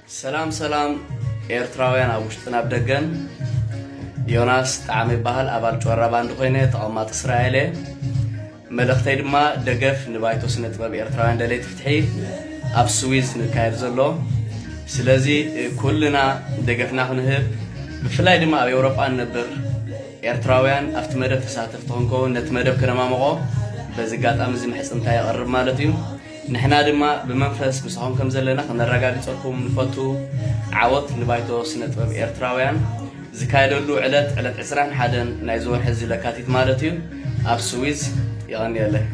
ሰላም ሰላም ኤርትራውያን ኣብ ውሽጥን ኣብ ደገን። ዮናስ ጣዕመ ይበሃል። ኣባል ጮራ ባንድ ኮይነ ተቐማጢ እስራኤል እየ። መልእኽተይ ድማ ደገፍ ንባይቶ ስነ ጥበብ ኤርትራውያን ደለይቲ ፍትሒ ኣብ ስዊዝ ንካየድ ዘሎ። ስለዚ ኩልና ደገፍና ክንህብ፣ ብፍላይ ድማ ኣብ ኤውሮጳ ንነብር ኤርትራውያን ኣብቲ መደብ ተሳተፍቲ ክንከውን ነቲ መደብ ክነማምቖ በዚ ኣጋጣሚ እዚ ምሕጽንታ የቕርብ ማለት እዩ። ንሕና ድማ ብመንፈስ ምሳኹም ከም ዘለና ከነረጋግጸኩም ንፈቱ። ዓወት ንባይቶ ስነ ጥበብ ኤርትራውያን። ዝካየደሉ ዕለት ዕለት ዕስራን ሓደን ናይዚ ወርሒ እዚ ለካቲት ማለት እዩ፣ ኣብ ስዊዝ። የቐንየለይ።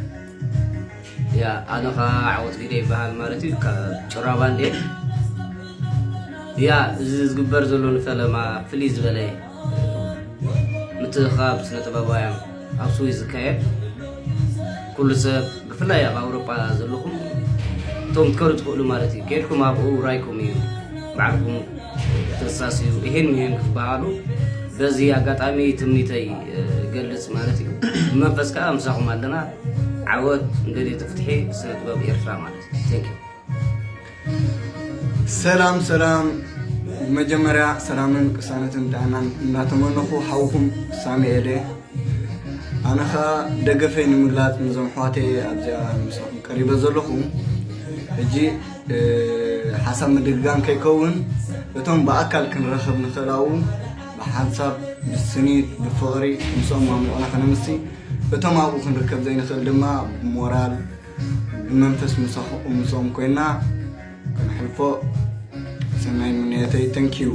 ያ፣ ኣነ ኸዓ ዓወት ግደ ይበሃል ማለት እዩ፣ ካብ ጭራ ባንዴ። ያ፣ እዚ ዝግበር ዘሎ ንፈለማ ፍልይ ዝበለ ምትእኻብ ስነ ጥበባውያን ኣብ ስዊዝ ዝካየድ፣ ኩሉ ሰብ ብፍላይ ኣብ ኣውሮጳ ዘለኹም እቶም ክትከዱ ትኽእሉ ማለት እዩ። ከድኩም ኣብኡ ራይኩም እዩ፣ ባዕልኩም ተሳስዩ ይሄን ይሄን ክትበሃሉ በዚ ኣጋጣሚ ትምኒተይ ገልጽ ማለት እዩ። ብመንፈስ ከዓ ምሳኹም ኣለና። ዓወት ንደልየቲ ፍትሒ ስነ ጥበብ ኤርትራ ማለት እዩ። Thank you። ሰላም ሰላም። ብመጀመርያ ሰላምን ቅሳነትን ጥዕናን እናተመነኹ ሓውኹም ሳሙኤል እየ። ኣነ ኸኣ ደገፈይ ንምግላጽ ነዞም ኣሕዋተይ ኣብዚኣ ምሳኹም ቀሪበ ዘለኹ። ሕጂ ሓሳብ ምድግጋም ከይከውን እቶም ብኣካል ክንረኸብ ንኽእል ኣብኡ ብሓንሳብ ብስኒት ብፍቕሪ ምስኦም ማሙቕና ከነምሲ እቶም ኣብኡ ክንርከብ ዘይንኽእል ድማ ብሞራል ብመንፈስ ምስኦም ኮይና ከነሕልፎ ሰናይ ምንየተይ። Thank you።